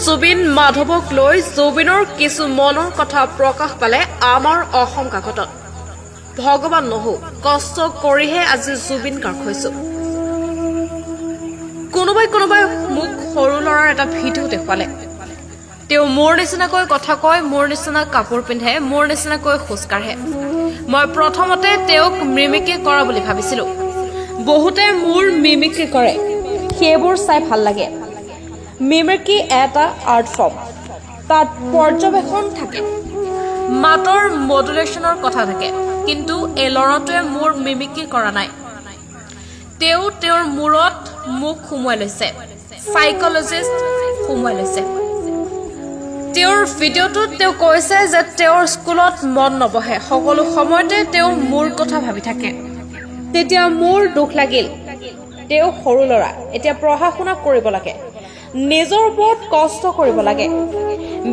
জুবিন মাধৱক লৈ জুবিনৰ কিছু মনৰ কথা প্ৰকাশ পালে আমাৰ অসম কাকতত। ভগৱান নহওঁ, কষ্ট কৰিহে আজি জুবিন গাৰ্গ হৈছো। কোনোবাই কোনোবাই মোক সৰু ল'ৰাৰ এটা ভিডিঅ' দেখুৱালে। তেওঁ মোৰ নিচিনাকৈ কথা কয়, মোৰ নিচিনা কাপোৰ পিন্ধে, মোৰ নিচিনাকৈ খোজ কাঢ়ে। মই প্ৰথমতে তেওঁক মিমিক্ৰি কৰা বুলি ভাবিছিলো। বহুতে মোৰ মিমিক্ৰি কৰে, সেইবোৰ চাই ভাল লাগে। মিমিক্ৰি এটা আৰ্ট ফৰ্ম, তাত পৰ্যবেক্ষণ থাকে, মাতৰ মডুলেশ্যনৰ কথা থাকে। কিন্তু এই ল'ৰাটোৱে মোৰ মিমিক্ৰি কৰা নাই। তেওঁ তেওঁৰ মূৰত মোক সোমোৱাই লৈছে, চাইকলজিষ্ট সোমোৱাই লৈছে। তেওঁৰ ভিডিঅ'টোত তেওঁ কৈছে যে তেওঁৰ স্কুলত মন নবহে, সকলো সময়তে তেওঁ মোৰ কথা ভাবি থাকে। তেতিয়া মোৰ দুখ লাগিল। তেওঁ সৰু ল'ৰা, এতিয়া পঢ়া শুনা কৰিব লাগে, নিজৰ ওপৰত কষ্ট কৰিব লাগে।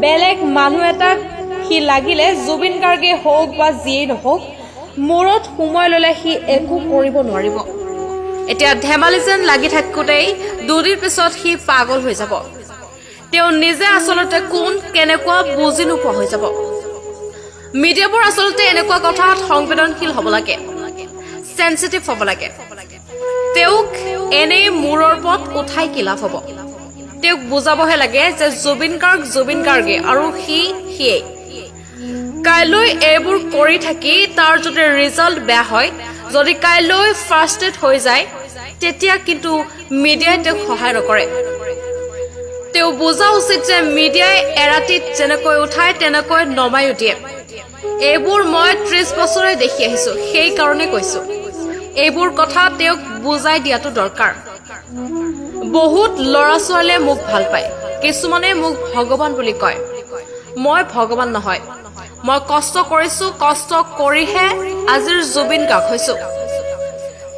বেলেগ মানুহ এটাক, সি লাগিলে জুবিন গাৰ্গে হওক বা যিয়েই নহওক, মূৰত সোমোৱাই ল'লে সি একো কৰিব নোৱাৰিব। এতিয়া ধেমালি যেন লাগি থাকোঁতেই দুদিন পিছত সি পাগল হৈ যাব। তেওঁ নিজে আচলতে কোন, কেনেকুৱা বুজি নোপোৱা হৈ যাব। মিডিয়াবোৰ আচলতে এনেকুৱা কথাত সংবেদনশীল হ'ব লাগে, চেঞ্চিটিভ হ'ব লাগে। তেওঁক এনেই মূৰৰ ওপৰত উঠাই কি লাভ হ'ব? তেওঁক বুজাবহে লাগে যে জুবিন গাৰ্গ জুবিন গাৰ্গে আৰু সি সিয়েই। কাইলৈ এইবোৰ কৰি থাকি তাৰ যদি ৰিজাল্ট বেয়া হয়, যদি কাইলৈ ফ্ৰাষ্ট্ৰেট হৈ যায়, তেতিয়া কিন্তু মিডিয়াই তেওঁক সহায় নকৰে। তেওঁ বুজা উচিত যে মিডিয়াই এৰাতিত যেনেকৈ উঠায়, তেনেকৈ নমায়ো দিয়ে। এইবোৰ মই 30 বছৰে দেখি আহিছো, সেইকাৰণে কৈছো। এইবোৰ কথা তেওঁক বুজাই দিয়াটো দৰকাৰ। বহুত ল'ৰা ছোৱালীয়ে মোক ভাল পায়। কিছুমানে মোক ভগৱান বুলি কয়। মই ভগৱান নহয়। মই কষ্ট কৰিছো, কষ্ট কৰিহে আজিৰ জুবিন গাৰ্গ হৈছো।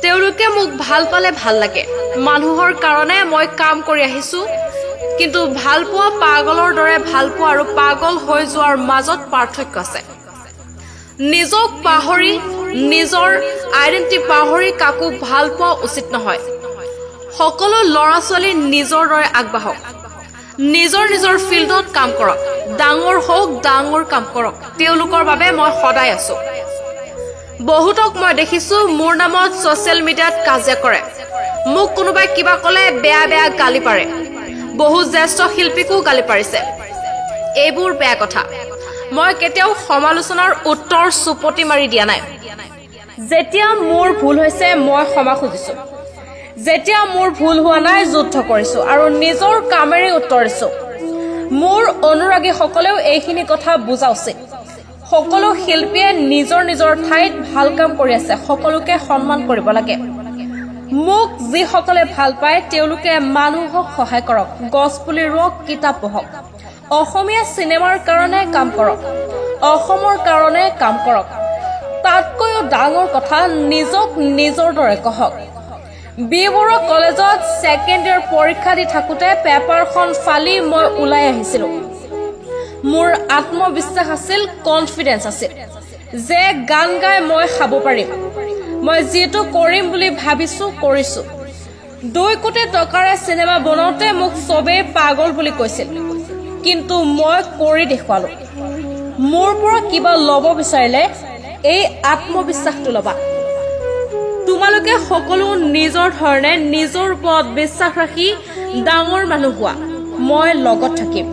তেওঁলোকে মোক ভাল পালে ভাল লাগে। মানুহৰ কাৰণে মই কাম কৰি আহিছো। কিন্তু ভাল পোৱা, পাগলৰ দৰে ভাল পোৱা আৰু পাগল হৈ যোৱাৰ মাজত পাৰ্থক্য আছে। নিজক পাহৰি, নিজৰ আইডেণ্টিটি পাহৰি কাকো ভাল পোৱা উচিত নহয়। সকলো ল'ৰা ছোৱালী নিজৰ দৰে আগবাঢ়ক, নিজৰ নিজৰ ফিল্ডত কাম কৰক, ডাঙৰ হওক, ডাঙৰ কাম কৰক। তেওঁলোকৰ বাবে মই সদায় আছো। বহুতক মই দেখিছো, মোৰ নামত ছচিয়েল মিডিয়াত কাজিয়া কৰে। মোক কোনোবাই কিবা ক'লে বেয়া বেয়া গালি পাৰে। বহু জ্যেষ্ঠ শিল্পীকো গালি পাৰিছে। এইবোৰ বেয়া কথা। মই কেতিয়াও সমালোচনাৰ উত্তৰ চুপতি মাৰি দিয়া নাই। যেতিয়া মোৰ ভুল হৈছে, মই ক্ষমা খুজিছো। যেতিয়া মোৰ ভুল হোৱা নাই, যুদ্ধ কৰিছো আৰু নিজৰ কামেৰে উত্তৰ দিছো। মোৰ অনুৰাগীসকলেও এইখিনি কথা বুজা উচিত। সকলো শিল্পীয়ে নিজৰ নিজৰ ঠাইত ভাল কাম কৰি আছে, সকলোকে সন্মান কৰিব লাগে। মোক যিসকলে ভাল পায়, তেওঁলোকে মানুহক সহায় কৰক, গছ পুলি ৰোৱক, কিতাপ পঢ়ক, অসমীয়া চিনেমাৰ কাৰণে কাম কৰক, অসমৰ কাৰণে কাম কৰক। তাতকৈও ডাঙৰ কথা, নিজক নিজৰ দৰে কহক। বি বৰুৱা কলেজত ছেকেণ্ড ইয়েৰ পৰীক্ষা দি থাকোঁতে পেপাৰখন ফালি মই ওলাই আহিছিলোঁ। মোৰ আত্মবিশ্বাস আছিল, কনফিডেন্স আছিল যে গান গাই মই খাব পাৰিম। মই যিটো কৰিম বুলি ভাবিছো, কৰিছো। 2 কোটি টকাৰে চিনেমা বনাওঁতে মোক চবেই পাগল বুলি কৈছিল, কিন্তু মই কৰি দেখুৱালো। মোৰ পৰা কিবা ল'ব বিচাৰিলে এই আত্মবিশ্বাসটো ল'বা। তোমালোকে সকলো নিজৰ ধৰণে নিজৰ ওপৰত বিশ্বাস ৰাখি ডাঙৰ মানুহ হোৱা। মই লগত থাকিম।